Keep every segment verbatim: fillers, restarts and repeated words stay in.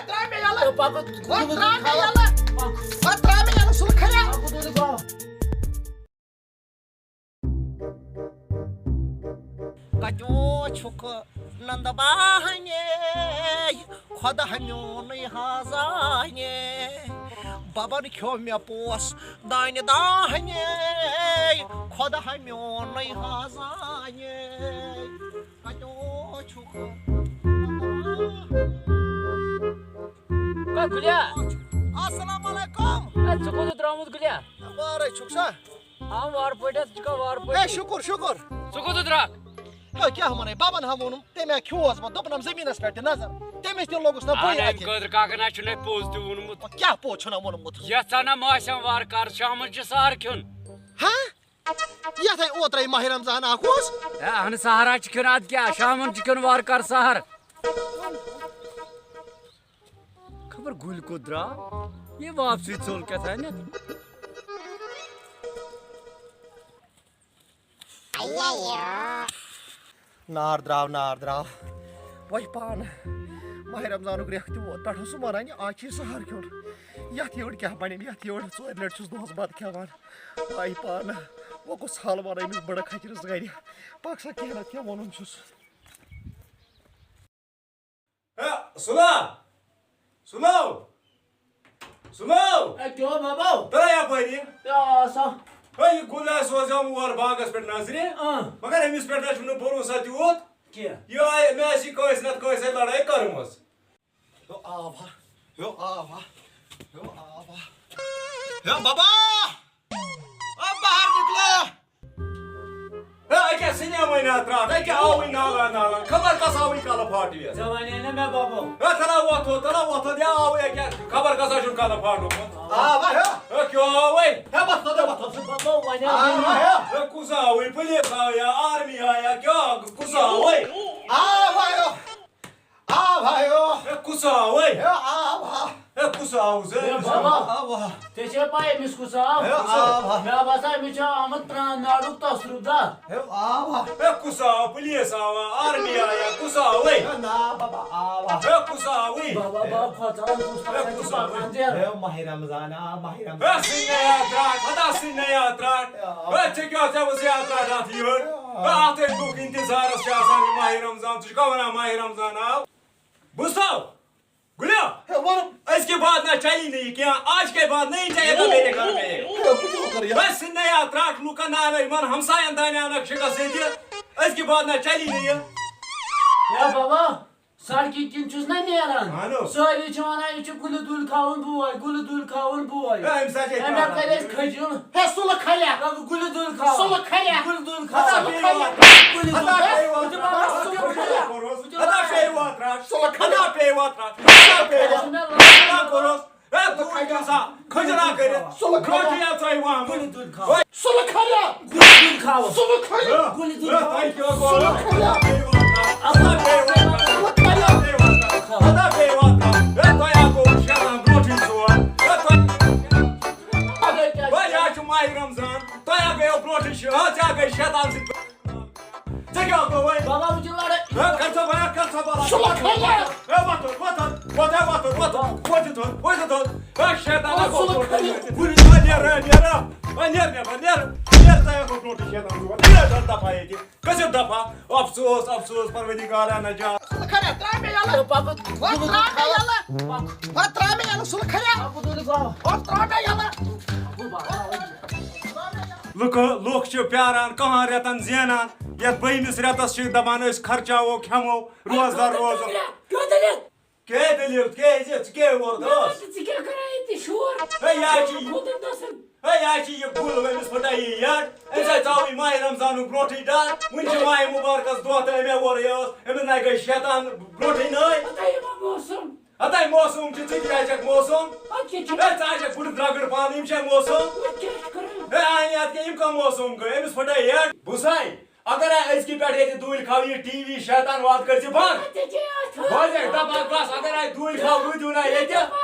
ترٛاو مےٚ یَلہٕ۔ پَکُن، وۄنۍ ترٛاو مےٚ یَلہٕ۔ پَکُن۔ وۄنۍ ترٛاو مےٚ یَلہٕ، سُلہٕ کھَریا۔ پَکُن، تُلِو باو۔ کَتیو چھُکھ ننٛدٕ باہنے، خۄدا میونُے حظانے۔ بَبَن کھیوٚو مےٚ پوس دانہِ داہنے، خۄدا میونُے حظانے۔ کَتیو چھُکھ؟ ہے گُلیا۔ السلام علیکم۔ ہے، ژٕ کوٚت درٛامُت گُلیا؟ وارے چھُکھ سا؟ آ، وارٕ پٲٹھۍ حظ، ژٕ چھُکھا وارٕ پٲٹھۍ؟ ہے، شُکُر، شُکُر۔ ژٕ کوٚت درٛاکھ؟ ہے، کیٛاہ وَنَے، بَبَن ہا ووٚنُم، تٔمۍ ہا کھیوٚوس بہٕ، دوٚپنم زٔمیٖنَس پٮ۪ٹھ دِ نظر۔ تٔمِس تہِ لوٚگُس نہ اَہَن بٕے اَمہِ اَتھِ۔ خٲطرٕ کاکَن ہا چھُنہٕ پوٚز تہِ ووٚنمُت۔ کیٛاہ پوٚز چھُنہ ووٚنمُت؟ یَتھ ژٕ نہ ماسٮ۪م وارٕ کارٕ شامَن چھِ سَہَر کھیوٚن۔ ہا؟ یتھ ہے اوترے ماہِ رمضان اکھ اوس۔ ہے، اہن سہارا چھُ کھیوٚن، ادٕ کیٛاہ، شامن چھُ کھیوٚن وارٕ کارٕ سہر۔ خبر گُلۍ کوٚت درٛاو، یہِ واپسٕے ژوٚل کیٛاہ تام۔ نار درٛاو، نار درٛاو۔ وۄنۍ پانہٕ ماہِ رمضانُک رٮ۪تھ تہِ ووت، پٮ۪ٹھٕ اوسُم ونان، یہِ آز چھُ یہِ سہر کھیوٚن۔ یتھ یٔڑ کیٛاہ بنہِ، یتھ یٔڑ ژورِ لٹہِ چھُس دۄہس بتہٕ کھٮ۪وان۔ آے پانہٕ، وۄنۍ کُس حال وَنہٕ أمِس بٕڑٕ کھٔچرِس گَرِ؟ پَکھ سا، کینٛہہ نَتہٕ کینٛہہ وَنُن چھُس۔ ہے، سُلا! سُلو! سُلو! ہے، کیٛاہ بابا؟ تَلہ یَپٲرۍ یہِ۔ کیٛاہ آسا؟ ہے، یہِ گُل آسہِ سوزیومُت اور باغَس پٮ۪ٹھ نظرِ۔ اۭں۔ مگر أمِس پٮ۪ٹھ نہ چھُم نہٕ بروسا تیوٗت۔ کینٛہہ۔ یہِ آے، مےٚ آسہِ یہِ کٲنٛسہِ نَتہٕ کٲنٛسہِ سۭتۍ لڑٲے کٔرمٕژ۔ ہیو آو ہا، ہیو آو ہا، ہیو آو ہا۔ ہیو بابا! او باہر نکلو! ہے، أکیٛاہ سِنیمٕے نہ ترٛٹھ، أکیٛاہ آوٕے نالان نالان، خبر کس آوٕے کلہٕ پھاٹوِتھ۔ ژےٚ وَنے نہ مےٚ بَبو۔ ہے، تَلہ وۄتھو، تَلہ وۄتھو، دِ آوٕے أکیٛاہ، خبر کسا چھُن کلہٕ پھاٹومُت۔ آ، وا، ہے۔ ہے، کیٛاہ آوٕے؟ ہے، وۄتھو، ہے، وۄتھو۔ بَبو، وَنے آ، مےٚ۔ وا، ہے۔ ہے، کُس آوٕے؟ پُلیٖس آیا، آرمی آیا، کیٛاہ، کُس آوٕے؟ آ، وا، ہے۔ آو ہا، ہیو۔ ہے، کُس آو، ہے؟ ہے، آو ہا۔ ہے، کُس آو، زٲہِد ہے، بابا۔ آو ہا۔ ژےٚ چھےٚ پَے أمِس کُس آو؟ ہے، کُس آو؟ آو ہا۔ مےٚ باسان، أمِس چھُ آمُت پرٛان ناڈُک تصرُف دار۔ ہے، آو ہا۔ ہے، کُس آو؟ پُلیٖس آوا، آرمی آیا، کُس آو، ہے؟ ہے، نا، بابا، آو ہا۔ ہے، کُس آوٕے؟ بابا، بابا، کھۄژان کُس ہے، تام کُس چھُ آوٕے؟ پَکان زیادٕ۔ ہے، ماہِ رمضان آو، ماہِ رمضان۔ ہے، سُہ نیا درٛاٹ، خۄدا سُہ نیا درٛاٹ۔ ہے، ژےٚ کیٛاہ، ژےٚ اوس یاد درٛاٹ اَتھ یہِ؟ ہے، اَتھ ٲسۍ لُکھ اِنتظارَس چھِ آسان، یہِ ماہِ رمضان، ژٕ چھُکھا وَنان ماہِ رمضان آو؟ بوٗزتھو؟ گُلیا، ہے، وَن۔ أزکہِ بعد نہ چلی نہٕ یہِ کینٛہہ، آج کے بعد نہیں چلے گا میرے گھر میں۔ ہے، بہٕ کیٛاہ کَرٕ یہِ؟ بس نیا ترٛٹھ لُکَن نہ اَنَکھ، یِمَن ہمسایَن دانہِ اَنَکھ شِکَس ییٚتہِ۔ أزکہِ بعد نہ چلی نہٕ یہِ۔ ہے بابا، سڑکہِ کِنۍ چھُس نہ نیران۔ اہنو۔ سٲری چھِ وَنان، یہِ چھُ گُلہِ دُلۍ کھاوُن بوے، گُلہِ دُلۍ کھاوُن بوے۔ ہے، أمِس ہا چھِ أمۍ کیٛاہ کَرِ اَسہِ کھٔجِم۔ ہے، سُلہٕ کھَریا۔ گُلہِ دُلۍ کھاوُن۔ سُلہٕ کھَریا۔ گُلہِ دُلۍ کھاوُن۔ ہتا بیٚیہِ وَن۔ گُلہِ دُلۍ ہتا کھاوُن۔ بیٚیہِ وَن۔ ہتا بیٚیہِ وَن۔ سُلہٕ کھَریا۔ ہتا بیٚیہِ وَن۔ ہتا بیٚیہِ وَن۔ ہتا کوٚرُس۔ ہے، دوٗر گژھان۔ کھٔجرا کٔرِتھ۔ سُلہٕ کھَریا۔ برٛونٛٹھٕے اژے وَن۔ گُلہِ دُلۍ کھاوُن۔ سُلہٕ کھَریا۔ گُلہِ دُلۍ کھاوُن۔ سُلہٕ کھَریا۔ گُلہِ دُلۍ کھاوُن۔ سُلہٕ کھَریا۔ ہتا بیٚیہِ وَن۔ ہتا بیٚیہِ وَن۔ ہتا بیٚیہِ وَن۔ ہے، تۄہہِ ہا گوٚو شیطان برٛونٛٹھٕے ژور۔ ہے، تۄہہِ، وۄنۍ یہِ حظ چھُ ماہِ رمضان۔ تۄہہِ ہا گٔیو برٛونٛٹھٕے شے-، ہا، ژےٚ ہا گٔے شیطان سۭتۍ۔ ژےٚ کیٛاہ گوٚو وۄنۍ؟ بابا، وٕچھ یہِ لڑٲے۔ ہے، کر ژٕ بیا، کر ژٕ بیا۔ سُلہٕ کھَریا۔ ہے، وۄتھ، وۄتھ، وۄتھ، ہے، وۄتھ، وۄتھ، وۄتھ، وۄتھ، ہے، شیطان ہا گوٚو سُلہٕ کھَریا۔ برٛونٛٹھٕے۔ وٕنہِ ما نیرٕ، نیرٕ۔ وۄنۍ نیر نٮ۪بر، نیر۔ نیر، ژےٚ ہا گوٚو برٛونٛٹھٕے شیطان برٛونٛٹھ۔ نیر، دَپھ دَفا ییٚتہِ۔ کٔژِم دفعہ افسوس، افسوس، پروردگارا نجات۔ ژٕ کھریا، ترٛاو مےٚ یَلہٕ۔ ہے، پَکُن۔ وۄنۍ ترٛاو مےٚ یَلہٕ۔ پَکُن۔ وۄنۍ ترٛاو مےٚ یَلہٕ، سُلہٕ کھریا۔ پَکُن، تُلِو گاو۔ وۄنۍ ترٛاو مےٚ یَلہٕ۔ پَکُن، پَکُن۔ لُکہٕ، لُکھ چھِ پیاران کَہَن رٮ۪تَن زینان، یَتھ بٔیمِس رٮ۪تَس چھِ دَپان أسۍ خرچاوو، کھٮ۪مو، روزدار روزو۔ کیٛاہ دٔلیٖل؟ کیٛاہ دٔلیٖل؟ کیٛاہ زِ ژٕ کیٛاہ اورٕ مےٚ دوس؟ دوٚپ، ژٕ کیٛاہ کران ییٚتہِ شور؟ ہے، یہِ حظ چھِ یہِ۔ کھوٚتُن گژھُن۔ ہے، یہِ حظ چھِ یہِ گُل، أمِس پھٕٹے یہِ یَڈ۔ أمِس حظ ژاوٕے ماہِ رمضانُک برونٛٹھٕے ڈَر۔ وٕنہِ چھِ ماہِ مُبارکَس دۄہ تہٕ أمۍ ہورٕ یہِ ٲس۔ أمِس نَے گٔے شیطان برونٛٹھٕے نٔے۔ پتہٕ یِمو موسم۔ ہَتَے موسم چھِ، ژٕ تہِ حظ چھَکھ موسم۔ اَدٕ کیٛاہ چھُ؟ ہے، ژٕ حظ چھَکھ بٕڈٕ درٛگٕر پانہٕ، یِم چھا موسم؟ وۄنۍ کیٛاہ چھُ کران؟ ہے، اَنہِ اَتھ کیٛاہ، یِم کَم موسم گٔے؟ أمِس پھٕٹے یَڈ۔ بہٕ سَے۔ اگر أزکہِ پٮ۪ٹھ ییٚتہِ دوٗرِ کھاو یہِ ٹی وی شیطان واد کٔرۍ زِ بنٛد۔ ژےٚ کیٛاہ اَتھ؟ بوزے، دَپان کَس، اگر اَسہِ دوٗرِ کھاو روٗدِو نہ ییٚتہِ،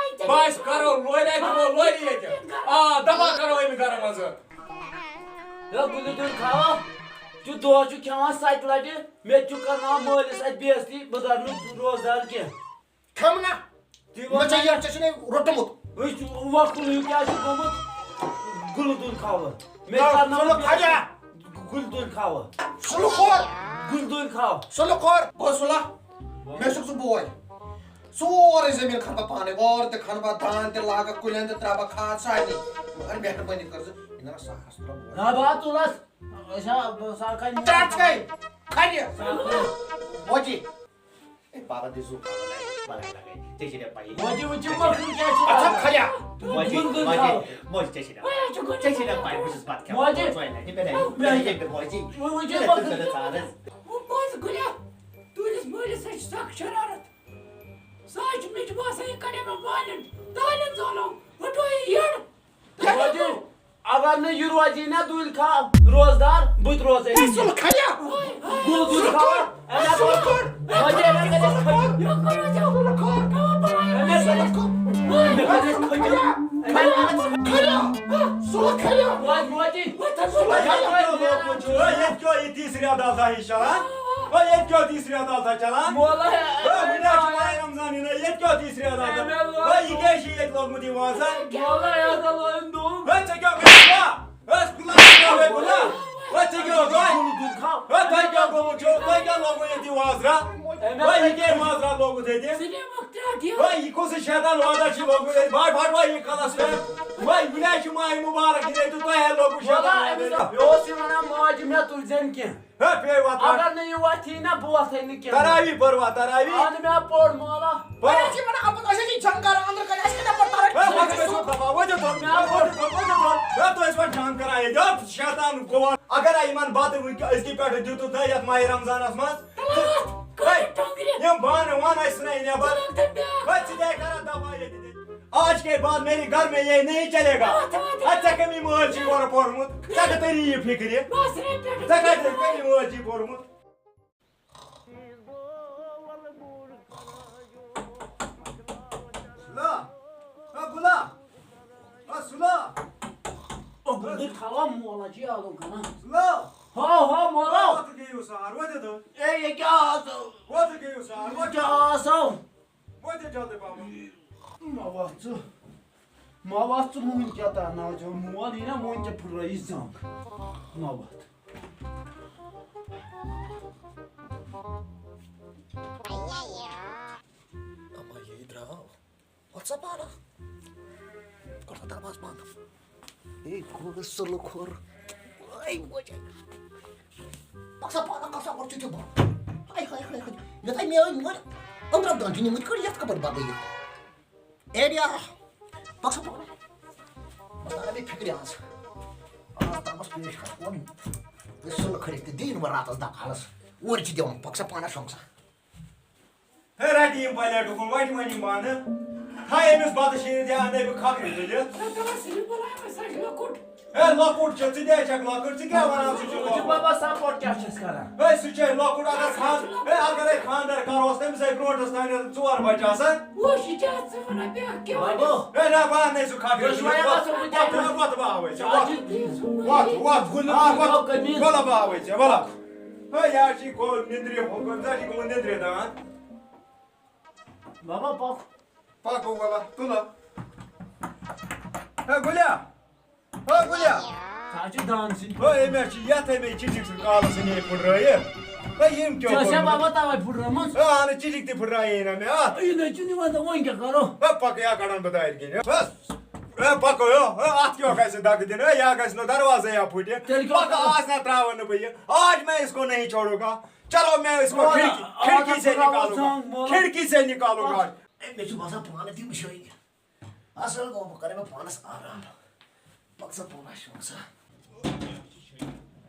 بہٕ آسہِ کَرو لورِ اَتہِ، بہٕ لورِ ییٚتہِ۔ آ، دَپان کَرو أمِس گَرٕ منٛزٕ۔ ہے گُلہِ دوٗرِ کھاوا، تیُتھ دۄہ چھُ کھٮ۪وان سَتہِ لَٹہِ، مےٚ تہِ چھُ کَرناوان مٲلِس اَتہِ بے عزتی، بہٕ دَرٕ نہٕ روزدار کینٛہہ۔ کھٮ۪مہٕ نا۔ مےٚ چھےٚ یہِ، ژےٚ چھُنَے روٚٹمُت۔ أسۍ چھِ وۄکھُل ہیوٗ کیٛازِ چھُ گوٚمُت؟ گُلہٕ دُل کھاوٕ۔ مےٚ نا، کرناو ژٕ نہٕ بیٚیہِ کھَجا۔ گُلہٕ دُل کھاوٕ۔ سُلہٕ کھور۔ گُلہٕ دُل کھاو۔ سُلہٕ کھور۔ گوٚو سُلہ؟ مےٚ چھُکھ ژٕ بوے۔ سورُے زٔمیٖن کھنہٕ بہٕ پانَے۔ وٲر تہِ کھنہٕ بہٕ، دان تہِ لاگہٕ، کُلٮ۪ن تہِ ترٛاوٕ بہٕ کھاد، سارنٕے۔ مگر مہربٲنی کٔرۍزِ، یہِ نہ ساس تُلہٕ بوے۔ نہ، بہٕ ہا تُلَس۔ أسۍ ہا، سا کھَنہِ۔ ژٕ ہا ژٕ کھَنہِ۔ کھَنہِ۔ سا کھَنہِ۔ موجی۔ اے بابا دِ زُو کھاوَن، اے، بَلاے لَگے۔ ژےٚ چھے نہ پَیی۔ موجی، وٕچھِو، مۄکھٕ کیٛاہ چھِ اَتھ ہا لاگان۔ کھَریا۔ موجی، گُل گُل موجی، کھاوَن۔ موجی، ژےٚ چھے نہ پَیی۔ موجی۔ ژےٚ چھے نہ پَیی، بہٕ چھُس بَتہٕ کھٮ۪وان۔ موجی۔ ژوے لَٹہِ، مےٚ لَگہِ۔ وٕچھِو، مےٚ لَگہِ مۄکھٕ۔ ژٕ ژارَس۔ وۄنۍ موجی گُلیا، تُہٕنٛدِس مٲلِس سۭتۍ چھِ سَخ شرارت۔ سُہ حظ چھُ مےٚ چھُ باسان، یہِ کَڑے مےٚ والٮ۪ن، دالٮ۪ن زالو، ہُٹو یہِ یٔڑ۔ موجی، اگر نہٕ یہِ روزی نا دُلۍ کھا-، روزدار، بہٕ تہِ روزے نہٕ۔ اے، سُلہٕ کھَریا۔ گُل دُلۍ کھا-، اے، نہ، سُلہٕ کھور۔ وۄنۍ دے مےٚ کَتٮ۪تھ کھٔتِو؟ سُلہٕ کھور۔ اے، مےٚ کَتٮ۪تھ کھٔتِو؟ اے، مےٚ کَتٮ۪تھ کھٔتِو؟ کھَریا۔ سُلہٕ کھَریا۔ وۄنۍ وۄنۍ دِ۔ سُلہٕ کھَریا۔ وۄنۍ دِ۔ ہے، ییٚتہِ کیٛاہ یہِ تیٖسرِ عدالتہ ہِش چلان؟ ہے، ییٚتہِ کیٛاہ تیٖسرِ عدالتہ چلان؟ مولا ہے، ہے، وٕنہِ حظ چھُ ماہِ رمضان یِنَے، ییٚتہِ کیٛاہ تیٖسرِ عدالتہ؟ ہے، مےٚ لوگ۔ ہے، یہِ کیٛاہ چھِ ییٚتہِ لوگمُت یہِ وازٕ؟ مولا ہے، ہسا لوگُن دُل۔ ہے، ژےٚ کیٛاہ گوٚو؟ أسۍ گُلام کیٛاہ گٔے گُلام؟ أسۍ ژےٚ کیٛاہ گوٚو؟ ہے، تۄہہِ کیٛاہ گوٚمُت چھُو؟ تۄہہِ کیٛاہ لوگوُ ییٚتہِ وازرا؟ ہے، مےٚ ہے، یہِ کیٛاہ وازرا لوگُت ییٚتہِ؟ ژٕ دِ مۄکھ ترٛٹھ یہِ۔ ہے، یہِ کُس شیطان وازا چھُ لوگمُت ییٚتہِ؟ بَٹ، بَٹ، وۄنۍ یہِ کَلَس پٮ۪ٹھ۔ وۄنۍ، وٕنہِ حظ چھُ ماہِ مُبارک ییٚتہِ، تۄہہِ ہے لوگوُ شیطان وازا۔ مےٚ اوس یہِ وَنان، ماجہِ، مےٚ تُلۍ زٮ۪ن کینٛہہ۔ ہے، پیٚیہِ وۄتھ، وۄتھ۔ اگر نہٕ یہِ وۄتھی نہ، بہٕ وۄتھَے نہٕ کینٛہہ۔ تراوی پٔروا، تراوی؟ اَدٕ مےٚ پوٚر مولا۔ پٔرِو۔ اَسہِ چھِ وَنان، اَپُز، اَسہِ چھِ جنگ کران، اَندر کَنہِ، اَسہِ کَتہِ پَتہٕ تَران؟ ہے، وۄتھ، وۄتھ، وۄتھ، وۄتھ، وۄتھ، وۄتھ، وۄتھ، وۄتھ، تُہۍ ٲسۍ وۄنۍ جنگ کران ییٚتہِ، ہے، شیطان گوٚو۔ اگر ہے یِمن بَتہٕ وٕنہِ أزکہِ پٮ۪ٹھٕ دیُتُتھ نہ یَتھ ماہِ رمضانَس منٛز، تہٕ، ہے، یِم بانہٕ وانہٕ ٲسۍ ژھٕنان نٮ۪بر۔ ہے، ژٕ تہِ ہے کران دفعہ ییٚتہِ۔ آج کے بعد میرے گھر میں یہ نہیں چلے گا۔ وۄتھ، وۄتھ۔ ہے، ژےٚ کٔمی مٲلۍ چھُے گۄڈٕ پوٚرمُت؟ ژےٚ کَتہِ تٔری یہِ فِکرِ؟ بس رٔٹۍ پٮ۪ٹھ۔ ژےٚ کَتہِ، کٔمی مٲلۍ چھُے پوٚرمُت؟ سُلا، ہے غلام، ہے سُلا۔ او گُلدُر تھاوا مولا جی آلو کنا۔ سُلا۔ ہاو، ہاو، مولا۔ وۄتھ گٔیِو سار، وۄتھ دِتو۔ اے، یہِ کیٛاہ آسو؟ وۄتھ گٔیِو سار، وۄتھ۔ کیٛاہ آسو؟ وۄتھ دِ جلدی پہم۔ مہ وۄتھ ژٕ۔ مہ وۄتھ ژٕ، وُنہِ کیٛاہ تارناوَتھ ژےٚ؟ مول یی نا، وُنہِ ژےٚ پھٕٹرٲیی زنٛگ۔ مہ وۄتھ۔ اما یے درٛاو۔ وۄتھ سا پانہ۔ کوٚر سا دروازٕ بنٛد۔ اے، گوٚو سُلہٕ کھوٚر۔ اے، موجے۔ پَک سا پانہ، کر سا گۄڈٕ ژٕ تہِ بنٛد۔ ہاے، ہاے، ہاے، ہاے۔ یوٚتام میٛٲنۍ مٲلۍ أنٛدرم دان چھِ نِمٕتۍ، کٔڑۍ یَتھ کَپٲرۍ بدلٲیِتھ۔ اے بیا، پَک سا پانہ۔ بہٕ تارا بیٚیہِ فِکرِ آز۔ آز تامَس پیش کَرٕ پَنُن۔ یہِ سُلہٕ کھٔرِتھ تہِ دِیِن وۄنۍ راتَس دَکالَس۔ اورٕ چھِ دِوان، پَک سا پانہ شۄنٛگ سا۔ ہے، رَٹہِ یِم پلیٹ اُکُن، وَٹہِ وۄنۍ یِم بانہٕ۔ تھاے أمِس بَتہٕ شیٖرِتھ یا اَنَے بہٕ کھَکھرِ تُلِتھ۔ ہے، تَلَس یہِ بَلاے، سۄ چھِ لۄکُٹ۔ ہے، لۄکُٹ چھُ، ژٕ تہِ ہے چھَکھ لۄکٕٹ، ژٕ کیٛاہ وَنان، سُہ چھُ ژٕ چھُکھ لۄکُٹ۔ بابا سپورٹ کیٛاہ چھَس کران؟ ہے، سُہ چھُ ہے لۄکُٹ، اگر خان-، ہے، اگرے خانٛدر کَروس، تٔمِس ہے برونٛٹھَس تانۍ ژور بَچہٕ آسان۔ وٕچھ، یہِ کیٛاہ ژٕ وَنان، بیٛاکھ کیٛاہ وَنہِ؟ بابا۔ ہے، نہ، بہٕ اَنَے سُہ کھَکھرِ۔ دۄشوَے آسان وٕنکٮ۪ن۔ وۄتھ، وۄتھ، بہٕ ہاوَے ژےٚ، وۄتھ۔ وۄتھ، وۄتھ، وۄتھ، وَلہٕ بہٕ ہاوَے ژےٚ، وَلہٕ۔ ہے، یہِ حظ چھِ گوٚو نیٚنٛدرِ، ہُہ گوٚو، زَن چھِ گوٚمُت نیٚنٛدرِ دان۔ بابا، پَکھ۔ پَکو وَلہٕ، تُلہٕ۔ ہے، گُلیا۔ ہے، گُلیا۔ سُہ حظ چھُ دان سۭتۍ۔ ہے، أمۍ حظ چھِ یَتھ، أمۍ چِٹھِک سُہ کالَس أنۍ یہِ پھٕٹرٲیِتھ۔ ہے، یِم کیٛاہ ژےٚ ٲسیا کوٚرمُت؟ بابا تَوَے پھٕٹرٲومٕژ؟ ہے، اَہَن حظ، چِٹھِک تہِ پھٕٹرایے نہ مےٚ اَتھ۔ یہِ نہ حظ چھُنہٕ یِوان، تہٕ وۄنۍ کیٛاہ کَرو؟ ہے، پَکہٕ یا کَڑَن بہٕ دارِ کِنۍ۔ ہے، ہے، پَکو، ہے، ہے، اَتھ کیٛاہ گژھِ دَکہٕ دِنۍ؟ ہے، یا گژھِ نہٕ دروازَے یا پھُٹہِ۔ تیٚلہِ کیٛاہ پَکہٕ، کَرو؟ آز نہ ترٛاوَن نہٕ بہٕ یہِ۔ آج میں اس کو نہیں چھوڑوں گا۔ چلو، میں اس کو مولا، کھڑکی، آ، کھڑکی سے آ، نکالوں گا۔ سانگ، مولا۔ کھڑکی سے نکالوں گا۔ اے، مےٚ چھُ باسان پانہٕ تہِ وٕچھو یہِ۔ اصل گوٚو، بہٕ کرٕ مےٚ پانس آرام۔ پَک سا پانس شۄنٛگ سا۔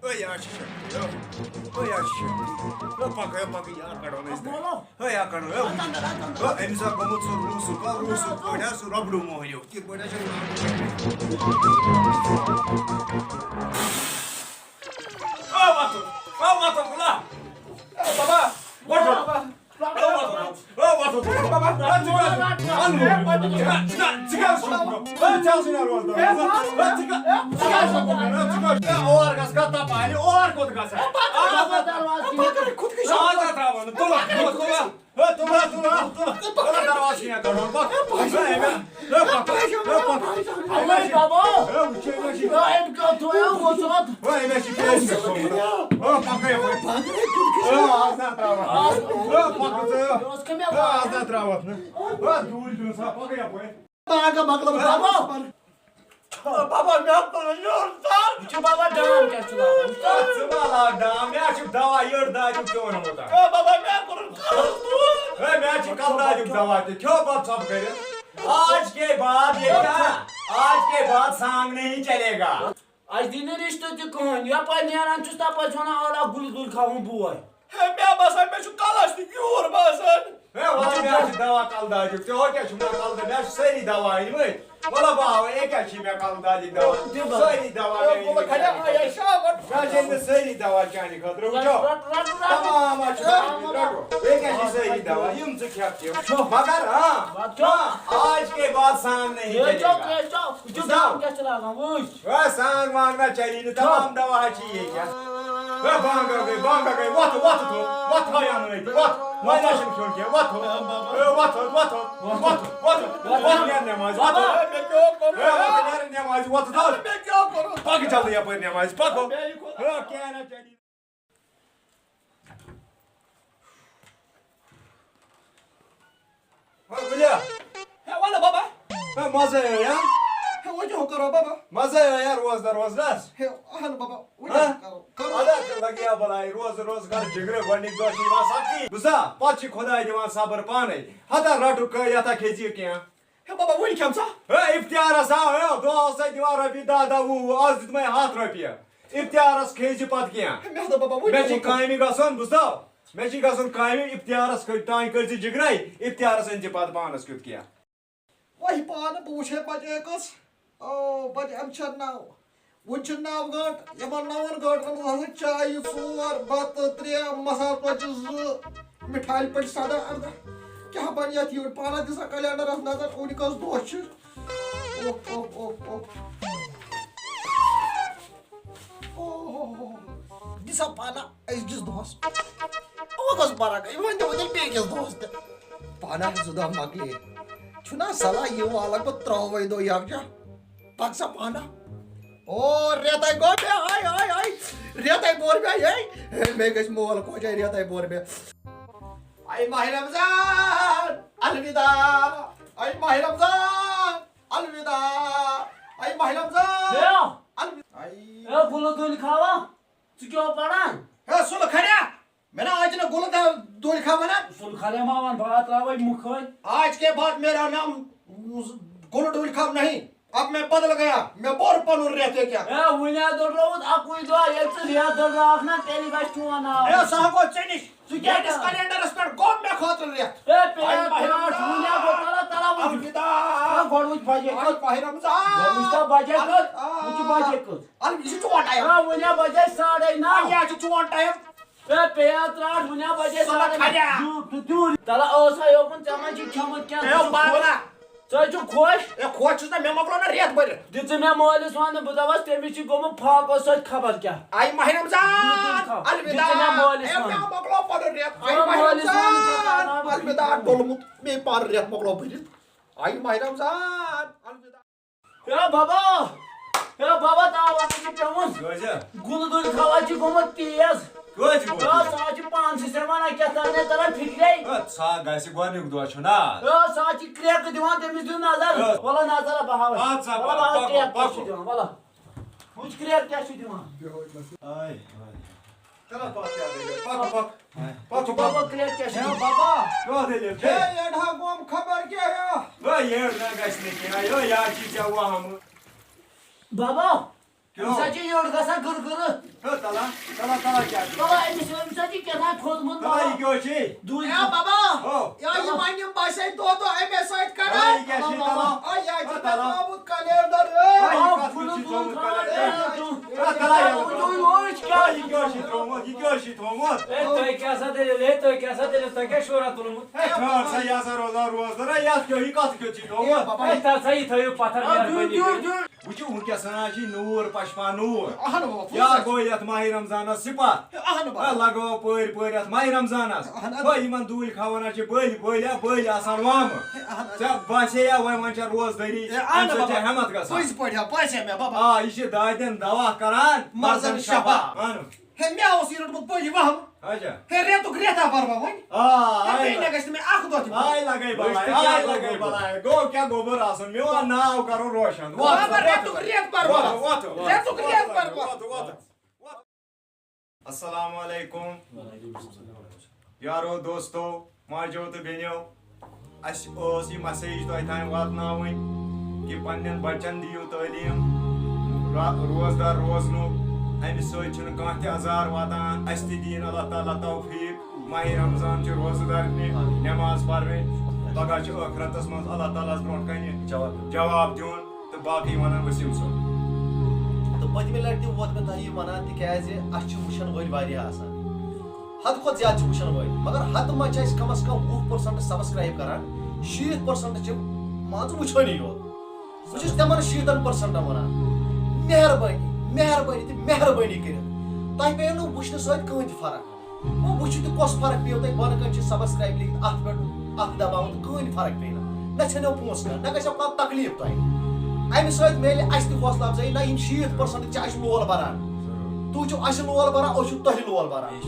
اے، یار چھِ شۄنٛگ۔ اے، یار چھِ شۄنٛگ۔ اے، پَک، اے، پَک، یار کَڑو نہٕ أسۍ۔ مولا۔ اے، یار کَڑو، اے۔ اَتھ اندر، اَتھ اندر۔ اے، أمِس ہا گوٚمُت سُہ روٗسُک، اے، روٗسُک پٲٹھۍ ہا سُہ ربڑو موہنیو۔ تِتھ پٲٹھۍ ہا چھِ او، وَتھُن۔ او، وَتھُن، بُلا۔ اے، بابا، وَتھُن۔ بابا۔ او، وَتھُن۔ او، وَتھُن۔ بابا، اے، ژٕ کیٛاہ چھُکھ؟ اَن وُہ۔ ژٕ کیٛاہ، ژٕ کیٛاہ، ژٕ کیٛاہ چھُکھ؟ اے، ژٕ آسہٕ نہٕ روزدار۔ اے، ژٕ کیٛاہ، ژٕ کیٛاہ چھُکھ؟ اے، ژٕ کیٛاہ چھُکھ؟ اے، اور گژھ، گژھ تَپالہِ، اور کوٚت گژھ؟ اے، پَکھ، آ، پَکھ، دروازٕ کِنۍ۔ پَکھ، خودکُشی۔ آ، ژٕ ترٛاوَن نہٕ۔ تُلہٕ، تُلہٕ، تُلہٕ۔ ہے، تُل حظ، تُل حظ، تُل حظ۔ تُل حظ، دروازٕ چھُ مےٚ کَڑُن۔ پَک۔ ہے، أمۍ، ہے، پَک، ہے، پَک۔ ہے، بابا۔ ہے، وٕچھ، أمۍ چھِ، ہے، أمۍ کَتھ تھوٚو؟ ہے، أمۍ چھِ کیٛازِ مےٚ تھوٚومُت؟ ہے، پَکھ یَپٲرۍ۔ ہے، آز نہ ترٛاوَتھ۔ ہے، پَکھ ژٕ۔ ہے، آز نہ ترٛاوَتھ نہٕ۔ ہے، دوٗرِ دیُن سا، پَکھ یَپٲرۍ۔ پاگل مۄکلٲو، بابا۔ بابا، مےٚ کوٚر یورٕ دگ۔ وٕچھِو بابا، ڈام کیٛاہ چھُ لاگان، وٕچھِو۔ ژٕ ما لاگ ڈام، مےٚ چھُ دوا یٔڑ دادیُک تہِ اوٚنمُت۔ ہے بابا، مےٚ کوٚرُن کَلَس دود۔ ہے، مےٚ چھُ کَلہٕ دادیُک دوا تہِ، کھیوٚو بَتہٕ ژھۄپہٕ کٔرِتھ۔ آج کے بعد یہ کیا؟ آج کے بعد سانگ نہیں چلے گا۔ اَسہِ دی نہٕ رِشتہٕ تہِ کٕہٕنۍ، یَپٲرۍ نیران چھُس تَپٲرۍ چھُ وَنان، اَوا گُلہِ گُلۍ کھاوُن بوے۔ ہے، مےٚ باسان، مےٚ چھُ کَلَس تہِ گیوٗر باسان۔ ہے، وَلہٕ، مےٚ چھِ دَوا کَلہٕ دادیُک تہِ، ہُہ کیٛاہ چھُ مےٚ کَلہٕ دٲدۍ؟ مےٚ چھِ سٲری دَوا أنۍمٕتۍ۔ وَلہٕ، بہٕ ہاوَے، یہِ کیٛاہ چھِ مےٚ کَلہٕ دادِکۍ دَوا؟ دِ بَس۔ سٲری دَوا ہے، مےٚ بہٕ أنۍمٕتۍ کھَڑا، چانہِ آے، خٲطرٕ۔ شابَس۔ مےٚ چھِ أنۍمٕتۍ سٲری دَوا چانہِ خٲطرٕ، وٕچھو۔ رَٹ، رَٹ، رَٹ، رَٹ۔ تَمام حظ چھِ مےٚ أنۍمٕتۍ، رَٹو۔ بیٚیہِ کیٛاہ چھِ سٲری دَوا؟ یِم ژٕ کھٮ۪کھ تِم۔ مگر، ہاں، بَتہٕ کھیوٚو۔ ہاں، آج کے بعد سانگ نہیں ہے، چلے چوک، گا۔ ہے چوک۔ وٕچھِو، بُزا۔ دَوا کیٛاہ چھِ لاگان، وٕچھ۔ ہے، سانگ وانگ نہ چلی نہٕ، تمام دوا ہا چھی ییٚتہِ۔ ہے، بانگا گٔے، بانگا گٔے، وۄتھ، وۄتھ تو، وۄتھ ہا یَنہٕ أتۍ، وۄتھ، وۄنۍ نہ چھُنہٕ کھیوٚن کینٛہہ، وۄتھ تو۔ ہے، وۄتھ، وۄتھ، وۄتھ، وۄتھ، وۄتھ، وۄتھ، نیرِ نٮ۪مازِ، وۄتھ تو۔ ہے، وۄتھ، نیرِ نٮ۪مازِ، وۄتھ تو۔ پَکھ جلدی یَپٲرۍ نٮ۪مازِ، پَکھ۔ ہے، کینٛہہ نہ چلی۔ ہا، ؤلِو۔ ہے، وَلہٕ بابا۔ ہے، مَزَے آیا۔ ہے، وۄنۍ کیٛاہ کرو بابا؟ مَزَے آیا روزدَر روزنَس۔ ہے، اَہَن بابا، وۄنۍ ہا؟ کیٛاہ کرو؟ کرو۔ اَدا تہِ لَگہِ ہا بَلاے، روزٕ روزٕ کَر جِگرٕ، گۄڈٕنِکۍ دۄہ چھِ یِوان سَختی۔ بوٗزتھا؟ پَتہٕ چھِ خۄداے دِوان صبر پانَے۔ ہَتا رَٹُکھ کٔرۍ، یَتھ ہا کھیٚژِ یہِ کینٛہہ۔ ہے بابا، وۄنۍ کھٮ۪م سا۔ ہے، اِفتِیارَس آو، ہے، دۄہ اوسَے دِوان رۄپیہِ دَہ دَہ، وُہ وُہ، آز دیُت مےٚ ہَتھ رۄپیہِ۔ اِفتِیارَس کھیٚیہِ زِ پَتہٕ کینٛہہ۔ ہے، مےٚ ہَسا بابا، وۄنۍ مےٚ چھِ کیٛاہ کرو؟ کامہِ گژھُن، بوٗزتھا؟ مےٚ چھِ گژھُن کامہِ، اِفتِیارَس کٔرۍ، تام کٔرۍ زِ جِگرَے، اِفتِیارَس أنۍ زِ پَتہٕ پانَس کیُتھ کینٛہہ۔ وۄنۍ پانہٕ بہٕ وٕچھے بَچہٕ أکِس، او، بَچہٕ أمۍ چھِ نَو۔ وۄنۍ چھِ نَو گٲنٛٹہٕ، یِمَن نَوَن گٲنٛٹَن منٛز ہسا چایہِ ژور، بَتہٕ ترٛےٚ، مصالہٕ ژۄچہِ زٕ، مِٹھایہِ پٔٹۍ سَداہ اَرداہ۔ کیٛاہ بَنہِ یَتھ یوٗرۍ؟ پانَس دِ سا کیلنڈَرَس نظر، کُنہِ کٔژ دۄہ چھِ۔ اوہ، اوہ، اوہ، اوہ۔ اوہ، اوہ، اوہ۔ دِ سا پانہ أزکِس دۄہَس۔ وۄنۍ کۄس فرق گٔے؟ وۄنۍ دِمو تیٚلہِ بیٚکِس دۄہَس تہِ۔ پانہ زٕ دۄہ مۄکلے۔ چھُنہ صلاح یہِ والَکھ بہٕ ترٛاوَے دۄہ یَکجاہ۔ پَک سا پانہ۔ او، رٮ۪تَے گوٚو مےٚ، آے، آے، آے۔ رٮ۪تَے بوٚر مےٚ، ہے۔ ہے، مےٚ گژھِ مول کوچَے، رٮ۪تَے بوٚر مےٚ۔ اے ماہِ رمضان، الوداع۔ اے ماہِ رمضان، الوداع۔ اے ماہِ رمضان، ہے۔ الوداع۔ اے۔ اے، گُلہٕ دُلۍ کھاوا، ژٕ کیٛاہ پران؟ ہے، سُلہٕ کھڑیا۔ مےٚ نا آز نہٕ گُلہٕ دُلۍ کھا وَنان۔ سُلہٕ کھڑیا ما وَن، بہٕ ہا ترٛاوَے مُکھٲے۔ آج کے بعد میرا نام گُلہٕ دُلۍ کھا نہیں۔ اب میں بدل گیا، مےٚ بوٚر پنُن رٮ۪تھ ییٚکیٛاہ۔ ہے، وُنہِ ہا دوٚررووُتھ اَکُے دۄہ، ییٚلہِ ژٕ رٮ۪تھ دوٚرراوکھ نا، تیٚلی گژھِ چون ناو۔ ہے، سُہ ہا گوٚو ژےٚ نِش۔ ژٕ کیٛاہ ییٚمِس کران؟ کیلنڈرس پٮ۪ٹھ گوٚو مےٚ خٲطرٕ رٮ۪تھ۔ ہے، پے-، آے ماہِ پے-، رمضان۔ وُنہِ ہا گوٚو، تَلہ، تَلہ، وُنہِ۔ الوداع۔ ہے، گۄڈٕ وُچھ بجے آے کٔژ۔ ماہِ رمضان۔ گۄڈٕ وُچھ تو بجے کٔژ۔ الوداع۔ وُچھ بجے کٔژ۔ الوداع، یہِ چھُ چون ٹایم۔ ہے، وُنہِ ہا بجے ساڑے نَو۔ ہے، یہِ چھُ چون ٹایم۔ ہے، پے ہا ترٛٹھ، وُنہِ ہا بجے سُلہٕ ساڑے کھڑیا۔ نَو۔ دیوٗر تہٕ دیوٗر۔ تَلہ، ٲس ہا یوکُن، ژےٚ ما چھِ کھیوٚمُت کینٛہہ؟ ہے، ژٕ چھُکھ پاگلا۔ خۄش؟ ژٕ ہے چھُکھ خۄش؟ ہے، خۄش چھُس نہ، مےٚ مۄکلو نہ رٮ۪تھ بٔرِتھ۔ دیُت ژٕ مےٚ مٲلِس وَنہٕ، بہٕ دَپَس، تٔمِس چھِ گوٚمُت فاقَس سۭتۍ خبر کیٛاہ۔ آے ماہِ رمضان، دیُت ژٕ مےٚ الوداع۔ مٲلِس ہے، وَنہٕ۔ مےٚ مۄکلو پَنُن رٮ۪تھ۔ آے ژٕ ماہِ مٲلِس وَنہٕ، ژٕ رمضان، کَرناو الوداع، ڈوٚلمُت۔ مے پَنُن رٮ۪تھ مۄکلو بٔرِتھ۔ آے ماہِ رمضان، الوداع۔ ہے بابا، ہے بابا، تاو ہسا چھُ پیوٚمُت۔ کیٛازِ؟ گُلہٕ دُلۍ کھوا چھُ گوٚمُت تیز۔ کیٛازِ گوٚمُت ہے، تیز؟ سُہ حظ چھُ پانسٕے سۭتۍ وَنان کیٛاہ تام، مےٚ تران فِکرے۔ ہے، ژھا گژھِ گۄڈٕنیُک دۄہ چھُ نا۔ ہے، سُہ حظ چھُ کرٛٮ۪کہٕ دِوان، تٔمِس دِیِو نظر۔ ہے۔ وَلہٕ نظر بہٕ ہاوَے۔ اَدٕ سا، وَلہٕ پَکھ، ہاو پَکھ، کرٛٮ۪کھ پَکھ، کیٛاہ چھُ پَکھ۔ دِوان، وَلہٕ۔ وٕچھ کرٛٮ۪کھ کیٛاہ چھُ دِوان۔ آے، آے۔ چلو، پَکھ کیٛاہ دٔلیٖل؟ پَکھ، پَکھ۔ پَکھ، پَکھ۔ بابا، کرٛٮ۪کھ کیٛاہ چھِ ہے دِوان؟ بابا۔ کیٛاہ دٔلیٖل؟ ہے، یہِ ڈھا گوم خبر کیٛاہ ہے؟ ہے، یہِ نہ گژھِ نہٕ کینٛہہ۔ ہے، یہِ حظ چھِ ژےٚ وَہمہٕ۔ بابا، کیٛاہ؟ أمِس حظ چھِ یٔڈ گژھان گٕر گٕرٕ۔ ہے، تَلہ، تَلہ، تَلہ کیٛاہ چھُ؟ تَلہ، أمِس، أمِس حظ چھِ کیٛاہ تام کھوٚتمُت، تَلہ، بابا۔ یہِ کیٛاہ چھِ؟ دوٗرِ۔ ہے بابا۔ ہو۔ یا یہِ وَنہِ یِم باسے دۄہ دۄہ اَمے سۭتۍ کَران۔ ہے، یہِ کیٛاہ چھِ؟ تَلہ۔ آ، یہِ حظ چھِ ہے، تَلہ۔ ترٛاوُت کَلینڈَر، ہے۔ ہے، یہِ آ، کَتھ کُلُل چھِ ترٛوومُت کُلُل کَلینڈَر؟ ترٛاوُت۔ ہے، تَلہ، یہِ وَن۔ ہے، یہِ کیٛاہ چھِ ترٛوومُت؟ یہِ کیٛاہ چھِ تھوٚومُت؟ ہے، تۄہہِ کیٛاہ سا دٔلیٖل؟ ہے، تۄہہِ کیٛاہ سا دٔلیٖل؟ تۄہہِ کیٛاہ شورا تُلمُت؟ ہے، ٹھٔہر سا، یہِ ہسا روزان روزدَر، ہے، یہِ کیٛاہ یہِ کَتھ کیٛاہ چھِ نوٚو؟ اے بابا، اے، تَتھ سا یہِ تھٲیِو پَتھر آ، دیُن، مہربٲنی دیُن، کٔرِتھ۔ دیُن۔ وٕچھِو، وٕنکیٚس ہنا چھِ نوٗر پشپا نوٗر۔ اہن بابا، یا پوٚز گوٚو یَتھ ماہِ رمضانَس سِپَتھ۔ اہن بابا۔ اے، لگاوو پٲرۍ پٲرۍ اَتھ ماہِ رمضانَس۔ اہن۔ ہو، یِمَن دوٗلۍ کھاوان حظ چھِ بٔلۍ، بٔلۍ، یا بٔلۍ آسان وامہٕ۔ اہن۔ ژےٚ باسے یا وۄنۍ وۄنۍ چھےٚ روزدٲری، اے، اہن اَمہِ سۭتۍ بابا۔ چھےٚ ہٮ۪مَتھ گژھان۔ پٔزۍ پٲٹھۍ، ہا، پٔزۍ ہا مےٚ بابا۔ آ، یہِ چھِ دادٮ۪ن دوا کران، مَرزَن مَرزَن شفا۔ شفا۔ اہن۔ ہے، مےٚ اوس یہِ روٚٹمُت پٔزۍ وَہمہٕ۔ اچھا۔ ہے، رٮ۪تُک رٮ۪تھا پَرٕ بہٕ وۄنۍ۔ آ، ہے، آے۔ بیٚیہِ نہ گژھِ نہٕ مےٚ اَکھ دۄہ تہِ آے لگے بلاے، آے لگے بلاے۔ گوٚو کیٛاہ گوٚبُر آسُن؟ میون ناو کرُن روشن۔ وۄتھ، بابا، وۄتھ، رٮ۪تُک رٮ۪تھ پَرٕ بہٕ۔ وۄتھ، وۄتھ، وۄتھ۔ رٮ۪تُک رٮ۪تھ پَرٕ بہٕ۔ وۄتھ، وۄتھ۔ السلام علیکم۔ یارو دوستو، ماجو تہٕ بیٚنیو، اَسہِ ٲس یہِ message تۄہہِ تام واتناوٕنۍ کہِ پننٮ۪ن بچن دِیِو تعلیٖم، را-، روزدار روزنُک۔ اَمہِ سۭتۍ چھُنہٕ کانٛہہ تہِ عذار واتان۔ اَسہِ تہِ دِیِن اللہ تعالیٰ توفیٖق۔ ماہِ رمضان چھِ روزٕ دَرنہِ، نٮ۪ماز پَرٕنۍ، پَگاہ چھُ ٲخرَتَس منٛز اللہ تعالیٰ ہَس برونٛٹھ کَنہِ جواب دیُن۔ جواب دیُن تہٕ باقٕے وَنان ؤسیٖم صٲب۔ تہٕ پٔتمہِ لَٹہِ تہِ ووت مےٚ تۄہہِ یہِ وَنان، تِکیٛازِ اَسہِ چھِ وٕچھَن وٲلۍ واریاہ آسان۔ حدٕ کھۄتہٕ زیادٕ چھِ وٕچھَن وٲلۍ، مگر حدٕ منٛز چھِ اَسہِ کم از کم وُہ percent subscribe کران، شیٖتھ percent چھِ مان ژٕ وٕچھٲنی یوت۔ بہٕ چھُس تِمن شیٖتن percentن وَنان، مہربٲنی، مہربٲنی تہٕ مہربٲنی کٔرِتھ، تۄہہِ پیٚیو نہٕ وٕچھنہٕ سۭتۍ کٕہٕنۍ تہِ فرق۔ وۄنۍ وٕچھِو تہِ کۄس فرق پیٚیو تۄہہِ، بۄنہٕ کَنہِ چھِ subscribe لیکھِتھ، اَتھ پٮ۪ٹھ اَکھ دَباوُن تہٕ کٕہٕنۍ فرق پیٚیہِ نہٕ۔ نہ ژھیٚنو پونٛسہٕ کانٛہہ، نہ گژھیو کانٛہہ تکلیٖف تۄہہِ۔ اَمہِ سۭتۍ میلہِ اَسہِ تہِ حوصلہٕ اَفزٲیی، نہ یِم شیٖتھ percent چھِ اَسہِ لول بَران۔ تُہۍ چھِو اَسہِ لول بَران، أسۍ چھِو تۄہہِ لول بَران۔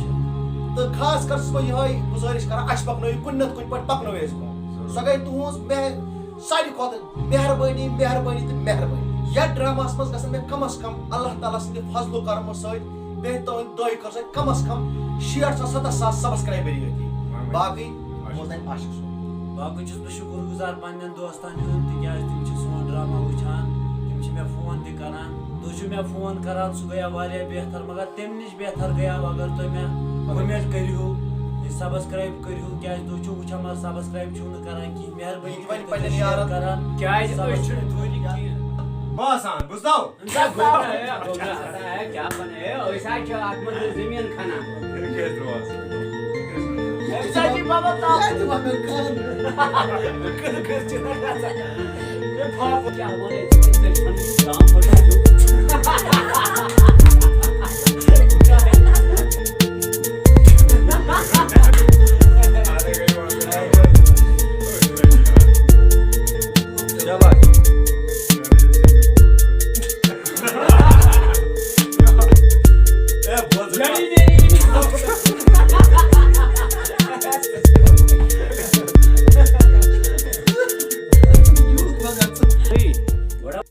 تہٕ خاص کر چھُس بہٕ یِہوٚے گُزٲرِش کران، اَسہِ پَکنٲیِو کُنہِ نَتہٕ کُنہِ پٲٹھۍ، پَکنٲیِو اَسہِ برٛونٛہہ۔ سۄ گٔے تُہٕنٛز مہر-، ساروی کھۄتہٕ مہربٲنی، مہربٲنی تہٕ مہربٲنی۔ یَتھ ڈراماہَس منٛز گژھن مےٚ کم از کم اللہ تعالیٰ سٕنٛدِ فضل و کرمہٕ سۭتۍ، بیٚیہِ تُہٕنٛدِ دعایہِ خٲطرٕ کم از کم شیٹھ ساس، ستتھ ساس subscriber یٲتۍ۔ باقٕے بوزناوِ عاشق صٲب۔ باقٕے چھُس بہٕ شُکُر گُزار پننٮ۪ن دوستن ہُنٛد، تِکیٛازِ تِم چھِ سون ڈرامہ وٕچھان، تِم چھِ مےٚ فون تہِ کران۔ تُہۍ چھِو مےٚ فون کران، سُہ گٔیو واریاہ بہتر، مگر تَمہِ نِش بہتر گٔیو اگر تُہۍ مےٚ comment کٔرِو، subscribe کٔرِو، کیٛازِ تُہۍ چھِو وٕچھان مگر subscribe چھِو نہٕ کران کِہیٖنۍ۔ مہربٲنی یہِ تہِ وَنہِ کٔرِتھ پننٮ۪ن کٔرِو، یارن۔ Share کران، کیٛازِ أسۍ چھِنہٕ subscribe۔ دوٗرِ کِہیٖنۍ۔ بہٕ آسان، بوٗزتھو؟ کیٛاہ بنایا، کیٛاہ بنایا؟ أسۍ حظ چھِ اَتھ منٛز زٔمیٖن کھنان۔ کیٛازِ ترٛوو اَز؟ أمِس حظ چھِ بابا تاپھ۔ کیٛازِ وَنان کھنان؟ کٕر کٕر چھِ نہ گژھان۔ مےٚ پھاپھ کیٛاہ وَنَے ژٕ؟ ژےٚ چھُنہٕ شام پٲٹھۍ دیُن۔